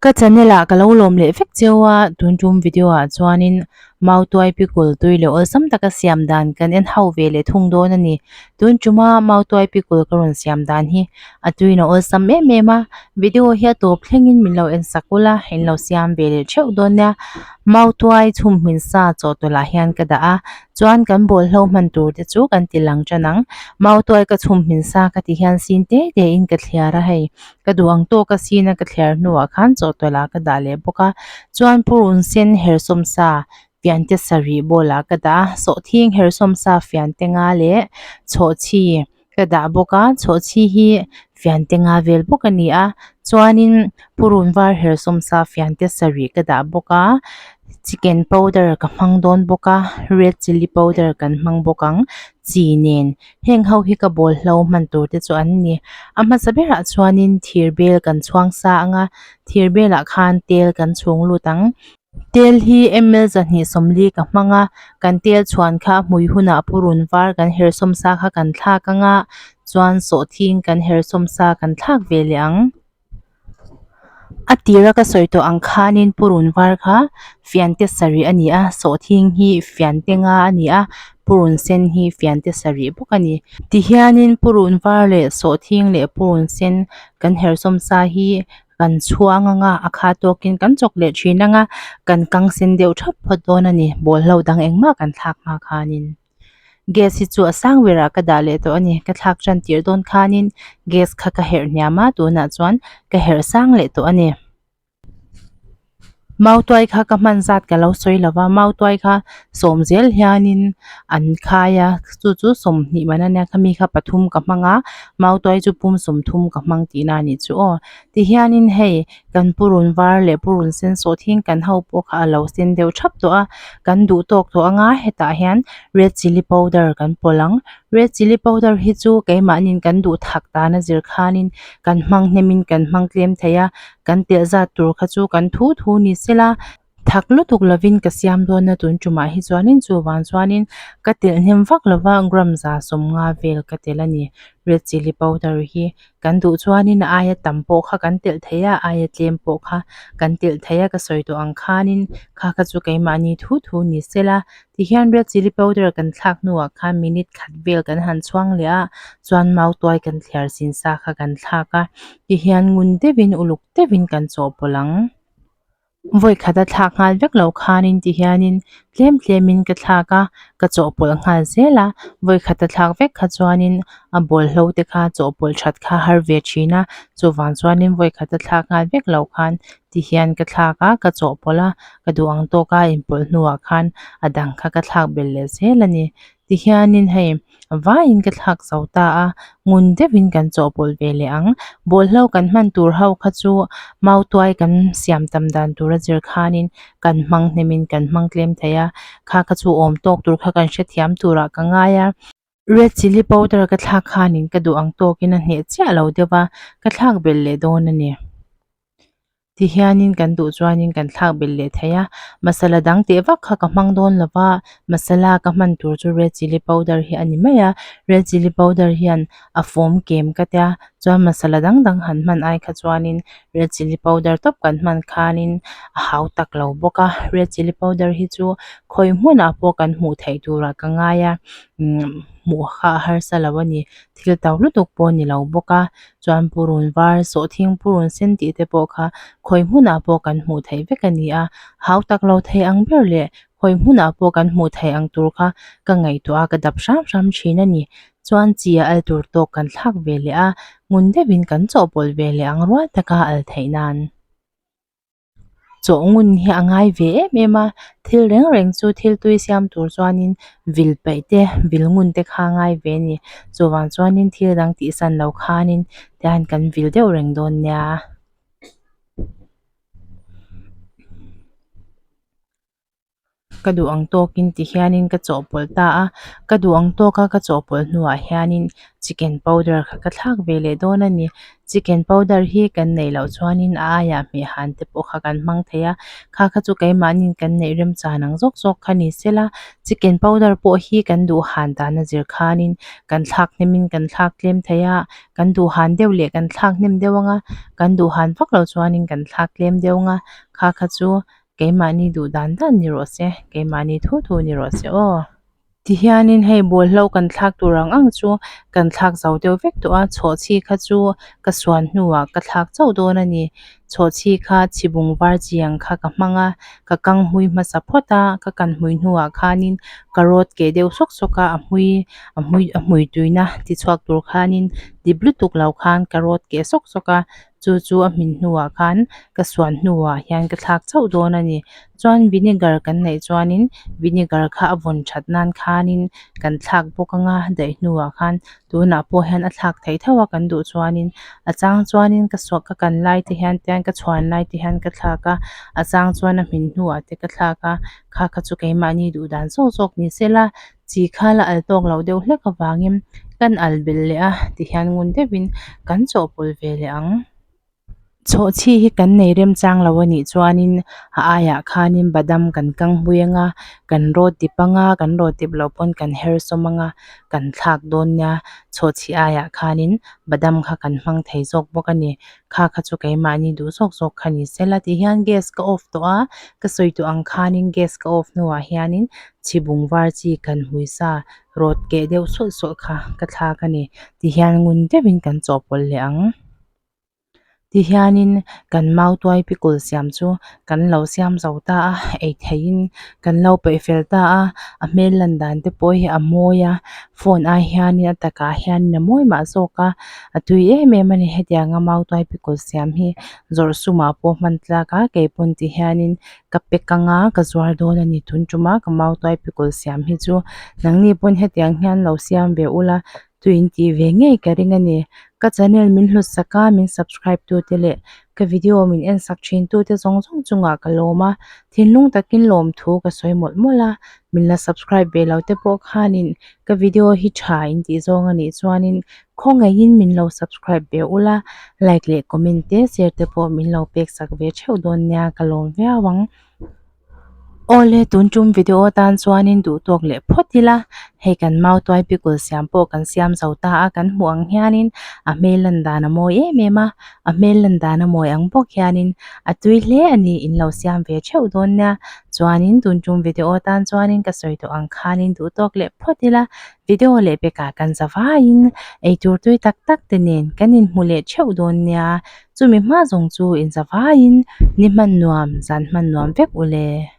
Ka channel ah ka lo lawm leh vek cheu a, tun tum video ah chuanin Mautuai pikul tui leh awlsam taka siam dan kan en ho ve leh thung dawn a ni. Tun tuma Mautuai pikul ka rawn siam dan hi a tuin a awlsam em em a, video hi a tawp thlengin min lo en sak ula, in lo siam ve leh theuh dawn nia. Mautuai chhum hmin sa chawhtawlh ah hian ka dah a, chuan kan bawlhlo hman tur te chu kan ti lang tan ang. Mautuai ka chhum hmin sa ka ti hian sin te te in ka thliar a hei. Ka duh ang tawk a sin a ka thliar hnuah khan chawhtawlh ah ka dah leh bawk a, chuan purun sen hersawm sa fiante sarih bowl ah ka dah a, sawhthing hersawm sa fiante nga leh chhawhchhi ka dah bawk a, chhawhchhi hi fiante nga vel bawk a ni a, chuanin purun var hersawm sa fiante sarih ka dah bawk a, chicken powder ka hmang dawn bawk a, red chilli powder kan hmang bawk ang chi nen. Heng ho hi ka bawl hlo hman tur te chu an ni. A hmasa berah chuanin thir bel kan chhuang sa ang a, thir belah khan tel kan chhung lut ang. Tel hi ml 240 ka hmang a, kan tel chhuan kha a hmui hunah purun var kan hersawm sa kha kan thlak ang a, chuan sawhthing kan hersawm sa kan thlak ve leh ang. A tira ka sawi tawh ang khanin purun var kha fiante sarih a ni a, sawhthing hi fiante nga a ni a, purun sen hi fiante sarih bawk a ni. Tihianin purun var leh sawhthing leh purun sen kan hersawm sa hi kan chhuang ang a, a kha tawkin kan chawk leh thin ang a, kan kang sen deuh thap phawt dawn a ni, bawlhlo dang engmah kan thlak hma khanin. Gas hi chu a sang berah ka dah leh tawh a ni ka thlak tan tirh dawn khanin gas kha ka herh hniam a tunah chuan ka herh sang leh tawh a ni. Mautuai kha ka hman zat ka lo sawi lo va mautuai kha sawm zel hianin an khai a chu chu 20 man a nia khami kha pathum ka hmang a mautuai chu pum 30 ka hmang tihna a nih chu aw tihianin hei kan purun var leh purun sen sawhthing kan ho pawh kha a lo sen deuh thap tawh a kan duh tawk tawh anga hetah hian red chilli powder kan pawlh ang red chilli powder hi chu keimahniin kan duh thak dan a zir khanin kan hmang hnemin kan hmang tlem thei a kan telh zat tur kha chu kan thu thu ni sela thak lutuk lovin ka siam dawn a tun tumah hi chuanin chuvang chuanin ka telh hnem vak lova gram 150 vel ka telh a ni red chilli powder hi. Kan duh chuanin a aia tam pawh kha kan telh thei a, aia tlem pawh kha kan telh thei a, ka sawi tawh ang khanin kha kha chu keimahni thu thu ni sela tihian red chilli powder kan thlak hnuah khan minute khat vel kan han chhuang leh a chuan mautuai kan thliar sin sa kha kan thlak a tihian ngun deuhin uluk deuhin kan chawhpawlh ang. Vawi khat a thlak nghal vek loh khanin ti hianin tlem tlemin ka thlak a, ka chawhpawlh nghal zel a, vawi khat a thlak vek kha chuanin a bawlhlo te kha chawhpawlh that kha har ve thin a, chuvang chuanin vawi khat a thlak nghal vek loh khan ti hian ka thlak a, ka chawhpawlh a, ka duh ang tawka inpawlh hnuah khan a dang kha ka thlak belh leh zel a ni. Tihianin hei vaiin ka thlak zo ta a, ngun deuhin kan chawhpawlh ve leh ang. Bawlhlo kan hman tur ho kha chu mautuai kan siam tam dan tura zir khanin kan hmang hnemin kan hmang tlem thei a, kha kha chu awm tawk tur kha kan hrethiam turah ka ngai a. Red chilli powder ka thlak khanin ka duh ang tawkin a hneh chiah lo deuh a, ka thlak belh leh dawn a ni. Tihianin kan duh chuanin kan thlak belh leh thei a, masala dang teh vak kha ka hmang dawn lo va, masala ka hman tur chu red chilli powder hi a ni mai a, red chilli powder hian a fawm kem ka tia, chuan masala dang dang han hman ai kha chuanin red chilli powder tawp kan hman khanin a hau tak lo bawk a, red chilli powder hi chu khawi hmunah pawh kan hmuh theih turah ka ngai a, umm hmuh kha a harsa lo a ni, thil to lutuk pawh a ni lo bawk a. Chuan purun var, sawhthing purun sen tih te pawh kha khawi hmunah pawh kan hmuh theih vek a ni a, hau tak lo thei ang ber leh khawi hmunah pawh kan hmuh theih ang tur kha ka ngaihtuah a, ka dap hram hram thin a ni. Chuan chi a al tur tawk kan thlak ve leh a, ngun deuhin kan chawhpawlh ve leh ang rual taka al theih nan. Chaw ngun hi a ngai ve em em a, thil reng reng chu thil tui siam tur chuanin vil paih te vil ngun te kha a ngai ve a ni. Chuvang chuanin thil dang tih san lo khanin tihian kan vil deuh reng dawn nia. Ka duh ang tawkin ti hianin ka chawhpawlh ta a, ka duh ang tawka ka chawhpawlh hnuah hianin chicken powder kha ka thlak ve leh dawn a ni. Chicken powder hi kan neih loh chuanin a aiah hmehhan te pawh kha kan hmang thei a, kha kha chu keimahniin kan neih remchan ang zawk zawk kha ni sela, chicken powder pawh hi kan duh han dan a zir khanin kan thlak hnemin kan thlak tlem thei a, kan duh han deuh leh kan thlak hnem deuh ang a, kan duh han vak loh chuanin kan thlak tlem deuh ang a, kha kha chu keimahni duh dan dan ni rawh se, keimahni thu thu ni rawh se aw. Tihianin hei bawlhlo kan thlak tur ang ang chu kan thlak zo deuh vek tawh a, chhawhchhi kha chu ka suan hnuah ka thlak chauh dawn a ni. Chhawhchhi kha chhibung var chi ang kha ka hmang a, ka kang hmui hmasa phawt a, ka kan hmui hnuah khanin ka rawt keh deuh sawk sawk a, a hmui a hmui a hmui tuina ti chhuak tur khanin dip lutuk lo khan ka rawt keh sawk sawk a, chu chu a hmin hnuah khan ka suan hnuah hian ka thlak chauh dawn a ni. Chuan vinegar kan neih chuanin vinegar kha a vawn that nan khanin kan thlak bawk anga daih hnuah khan tunah pawh hian a thlak theih tho a kan duh chuanin a chang chuanin ka suah ka kan lai te hian tian ka chhuan lai te hian ka thlak a a chang chuan a hmin hnuah te ka thlak a kha kha chu keimahni duh dan zawk zawk ni sela chi kha la al tawk loh deuh hlek avangin kan al belh leh a tihian ngun deuhin kan chawhpawlh ve leh ang. Chhawhchhi hi kan nei remchang lo a nih chuanin a aiah khanin badam kan kang hmui anga kan rawt dip anga kan rawt dip loh pawn kan her sawm anga kan thlak dawn nia chhawhchhi aiah khanin badam kha kan hmang thei zawk bawk a ni kha kha chu keimahni duh zawk zawk kha ni sela tih hian gas ka off tawh a ka sawi tawh ang khanin gas ka off hnuah hianin chhibung var chi kan hmui sa rawt keh deuh sawlh sawlh kha ka thlak a ni ti hian ngun deuhin kan chawhpawlh leh ang. Tihianin kan mautuai pikul siam chu kan lo siam zo ta a, ei theihin kan lo peih fel ta a, a hmel lan dan te pawh hi a mawi a, phone ai hianin a takah hianin a mawi mah zawk a, a tui em em a ni hetianga mautuai pikul siam hi zawrh sumah pawh hman tlak a keipawn tihianin ka pack anga ka zuar dawn a ni tun tuma ka mautuai pikul siam hi chu nangni pawn hetiang hian lo siam ve ula Tuin tih ve ngei ka ring a ni. Ka channel min hlut sak a, min subscribe tu te leh ka video min en sak thin tu te zawng zawng chungah ka lawm a, thinlung takin lawmthu ka sawi mawlh mawlh a, min la subscribe ve lo te pawh khanin ka video hi tha in tih zawng a nih chuanin khawngaihin min lo subscribe ve ula, like leh comment te share te pawh min lo pek sak ve theuh dawn nia ka lawm viau ang. Awle tun tum video atan chuanin duh tawk leh phawt ila hei kan mautuai pikul siam pawh kan siam zo ta a kan hmuh ang hianin a hmel lan dan a mawi em em a a hmel lan dan a mawi ang bawk hianin a tui hle a ni in lo siam ve theuh dawn nia chuanin tun tum video atan chuanin ka sawi tawh ang khanin duh tawk leh phawt ila video leh pekah kan za vaiin eitur tui tak tak te nen kan inhmu leh theuh dawn nia Chumi hma zawng chu inzavaiin ni hman nuam, zan hman nuam vek u le.